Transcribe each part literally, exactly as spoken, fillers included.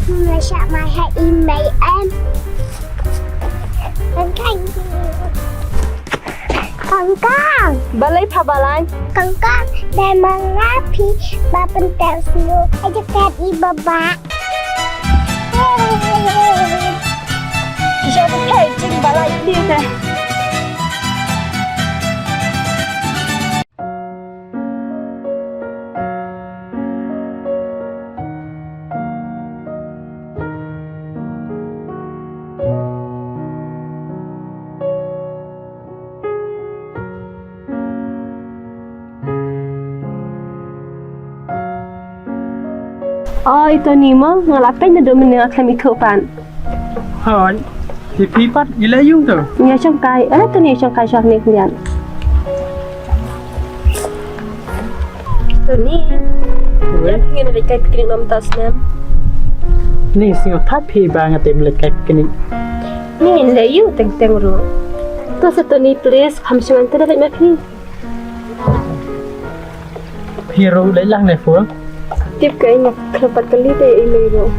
Nga shah mai ha i mei em. Kong Kong. Kong Kong. Balei pha balai? Kong Kong, dei ma nga phi ba pynteh snow ha jaket i Baba. Ki shah pynthei jingbalai ïa phi te. Oi, Tony mo, nga la peit naduh mynne nga khlem ithuh pat. Hooid, te phi pat, i la ïung to. Nga shongkai, eh, Tony shongkai shong ni khyndiat. Tony. Wei. Ïa phi ngin leit kai picnic namar ta snem. Ni sngewthuh phi ba nga te leit kai picnic. Ni ngin leit ïu teng teng ruh. To sa Tony please, kham shimon te da leit ma phi. Phi ruh leit lang ne Phul. Tip ka ïa nga khlem pat kylli te i mei ruh.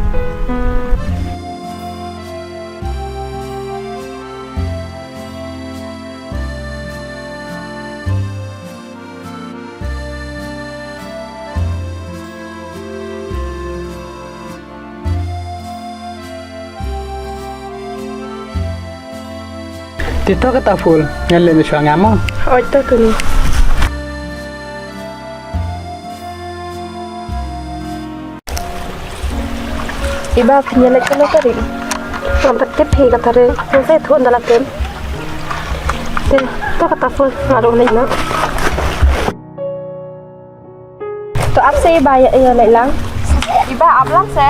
Te to kata Phul, ngan leit mynshuwa nga mo. Hooid to Tony. Iba phin ïa leit kano ka ri? Ngam pat tip hi kata ri. Ngam sa ïathuh ynda la tim. Te to kata Phul, nga ruh leit noh. To ap se iba ïa, ïa leit lang. Iba ap lang se.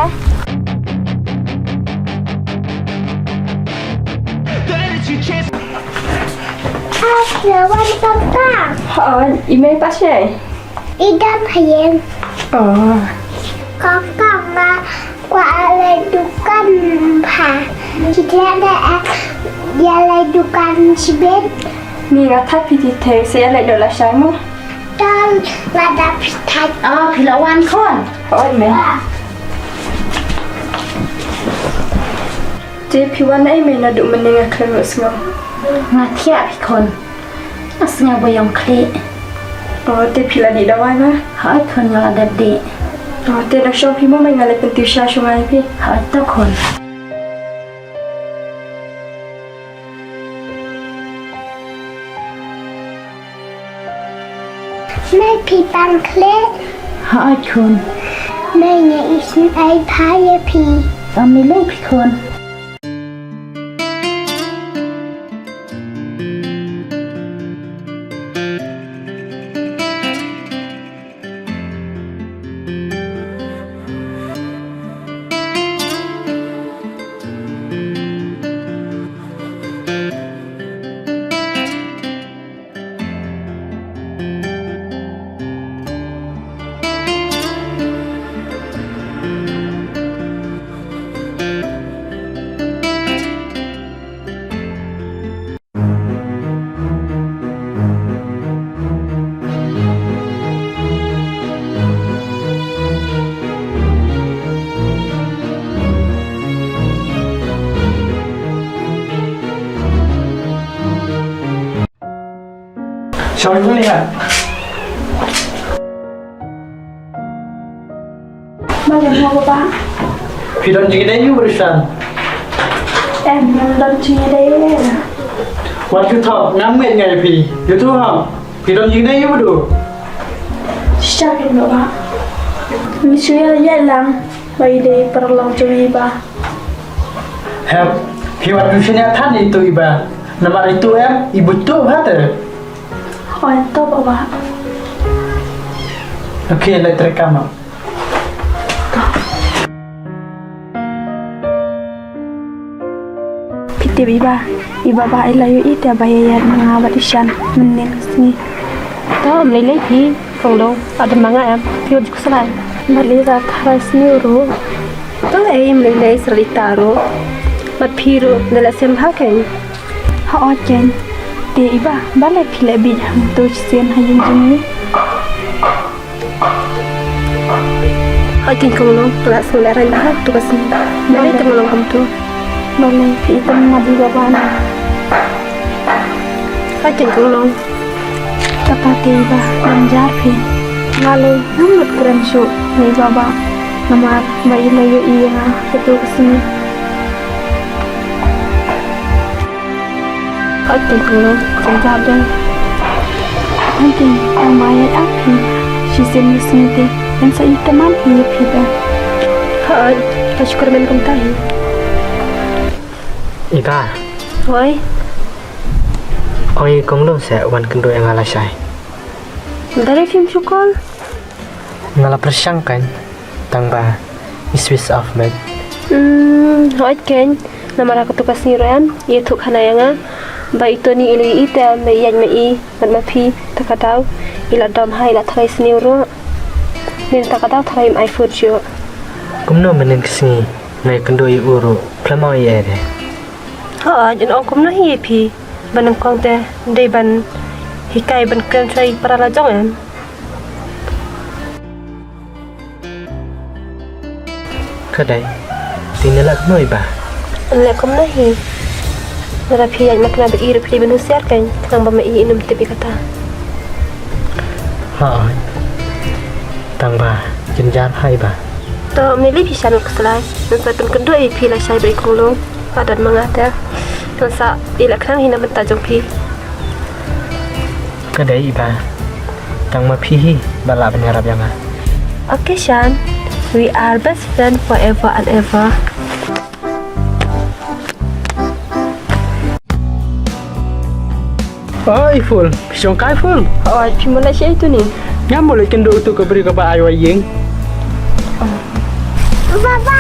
Ap ïa wan papa. Ha, i mei pat shei. I dang ha ïing. Oh. Kong Kong ma kwah leit dukan pha. Ki dei da ïa leit dukan shibit. Ni nga thait phi te thei sa ïa leit lut lashai mo. Tang lada phi thait. Ah, phi la wan khun. Hooid mei. Te phi wan ei mei naduh mynne nga khlem ïohsngew. Nga thiah phi khun. Nga sngew ba ïong khlieh. Oh, te phi la dih dawai ma? Hooid khun nga la dep dih. Oh, te nang shong phi mo mei nga leit pyntiew sha shong ai phi. Hooid to khun. Mei phi pang khlieh. Hooid khun. Mei nga isynei bha ïa phi. Ym lei lei phi khun. Sorry, boleh ya? Balei mo, Baba? Phi don jingïadei ïa u Rishan? Em, ngam don jingïadei. Wat kynthah, ngam ngeit nga ïa phi. Ïa tu ha. Phi don jingïadei ïa u Badu? Shisha kein Baba. Ngi shu ïa ïa lang ba i dei paralok jong i Baba. Hep, phi wat ju shaniah than ïa itu i Baba. Namar itu em, i butuh ha te. Oi, to Baba. Okay, leit treikam. Phi tip i Baba, i Baba i la ïohi te ba ïa ïa nga bad i Shan mynnin ka sngi. To ym lei lei phi, kong dong, adam ma nga em, phi wat ju khuslai. Bad lei ra tharai sniew ruh. To ei ym lei lei srali ta ruh. Bad phi ruh da leh sem bha kein. Hooid kein. Te i Baba, balei phi leh bit ha to shisien ha ïing jong ngi? Oi keiñ kong long, nga la sngewlehrain bha tu ka sngi. Balei te nga long kumtu? Balei phi ïeit tam na i baba na? Oi keiñ kong long. Kata te i ba, ym jar phi. Nga lei ngam nud kren shuh na i baba. Namar ba i la ïohi ïa nga ha tu ka sngi. Hooid keiñ kong long, kong jar dei. Hooid keiñ, tang ba ïa phi shisien ïa sngewthuh, yn sa ïa kynmaw hi ïa phi te. Hooid, to shukor men kumta hi. Iba. Hooid. Ong ïa kong long se wan kynduh ïa nga lashai. Balei phim shu call? Nga la pyrshang keiñ, tang ba i switch off met. Hmm, hooid keiñ, namar ha katu ka sngi ruh em, i ïathuh khana ïa nga ba i Tony i la ïohi te, ba i ïaid ma i bad ma phi, ta ka daw i la dom ha, i la tharai sniew ruh. Mynta ka daw tharai im ai phone shuh. Kumno mynnin ka sngi nga ïakynduh ïa u ruh, khlem ong ei ei de. Hooid, yn ong kumno hi ïa phi, ba nyngkong te dei ban hikai ban kren shuwa ïa i para la jong em. Ka dei, te ngi leh kumno i ba? Leh kumno hi? Lada phi ïaid makna bad i ruh phi dei ban husiar keiñ, khnang ba ma i ym tip ïa kata. Hooid. Tang ba jynjar hi ba. To, ym lei lei phi Shan, ka slai. Ngan sa pynkynduh ïa phi lashai bad i kong long. Ka don ma nga te. Ngan sa ïaleh khnang hi na bynta jong phi. Ka dei i ba. Tang ma phi hi ba lah ban ïarap ïa nga. Okay Shan, we are best friend forever and ever. Oi Ful, phi shong kai Ful? Oi, phi mut leit shaei Tony? Ngam mut leit kynduh utu ka briew kaba ai wa ïing. Baba,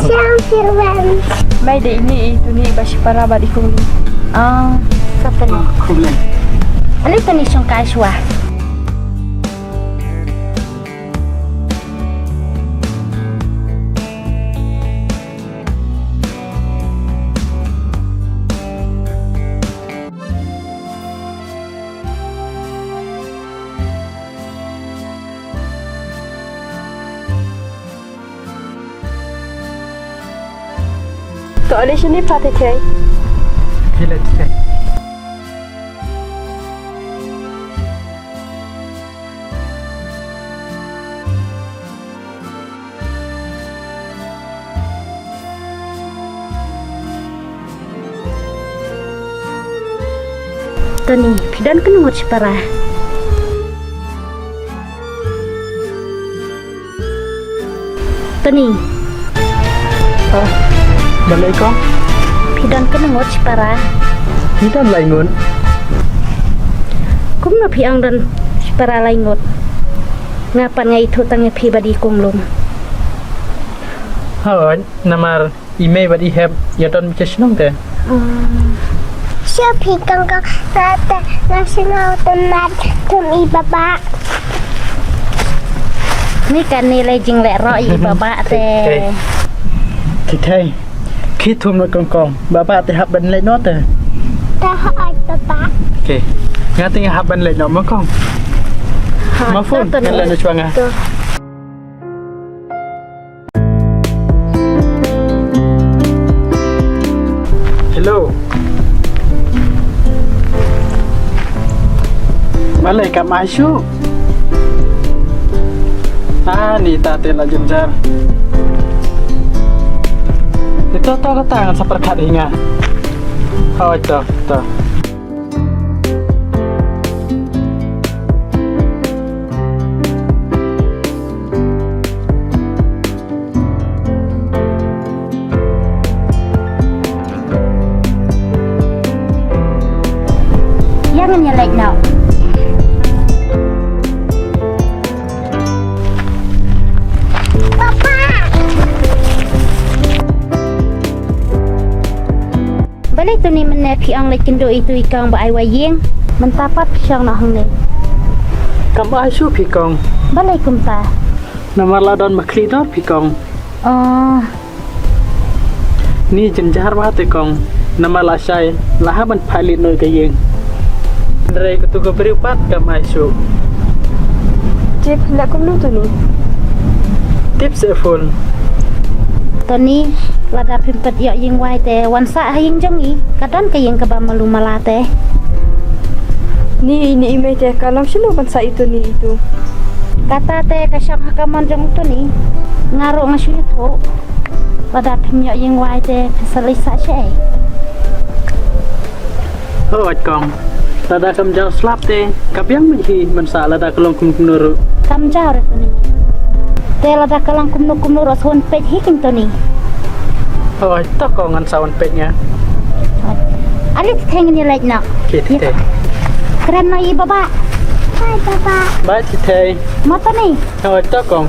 siang Firwan. Mai dei ini i Tony ba shipara ba di kong. Ah, ka Tony. Problem. Ale Tony shong kai shuwa. To ale shini pha te chei. Phi leit te. Tony, phi don kano ngut shipara? Tony. Ah, balei ko? Phi don kano ngut shipara? Phi don lai ngut. Kumno phi ong don shipara lai ngut? Nga pat nga ithuh tang ïa phi bad i kong long. Hooid, namar i mei bad i hep ïa don bcha shnong te. Shu phi kong kong, ta ta nga shnong te mat thum i baba. Ni kan ni le jing le ro i baba te. Te te. Ki thum na kong kong. Baba te hap ban leit noh te. Ta ha ai baba. Okay. Nga te nga hap ban leit noh ma kong. Ma phone. Nga leit noh shuwa nga. Hello. Balei kam ai shuh? Ah, ni ta te la jynjar. Ito to kata ngan sa pyrkhat hi nga. Hooid to, to. Ïa ngin ïa leit noh. Papa. Balei Tony mynne phi ong leit kynduh ïa itu i kong ba ai wa ïing? Mynta pat phi shong noh hangne. Kam ai shuh phi kong. Balei kumta? Namar la don ma khlieh dor phi kong. Oh. Ni jynjar bha te kong. Namar lashai la hap ban phah leit noh ïa ka ïing. Hynrei katu ka briew pat kam ai shuh. Te phin leh kumno Tony? Tip se phone. Tony, lada phim pat ïoh ïing wai te wan sah ha ïing jong i, ka don ka ïing kaba malu mala te. Ni, ni i mei te ka long shano ban sah i Tony itu. Kata te ka shong ha ka mon jong Tony. Nga ruh nga shu ïathuh. Lada phim ïoh ïing wai te phin sa leit sah shaei? Hooid kong. Lada kam jaw slap te ka biang mih hi ban sah lada ka long kum kumno ruh. Kam jaw re Tony. Te lada ka long kumno kumno ruh sa wan peit hi kin Tony. Hooid to kong ngan sa wan peit nga. Hooid. Are te theng ni leit nok. Ki te. Kren no i baba. Bye baba. Bye te. Mo Tony. Hooid to kong.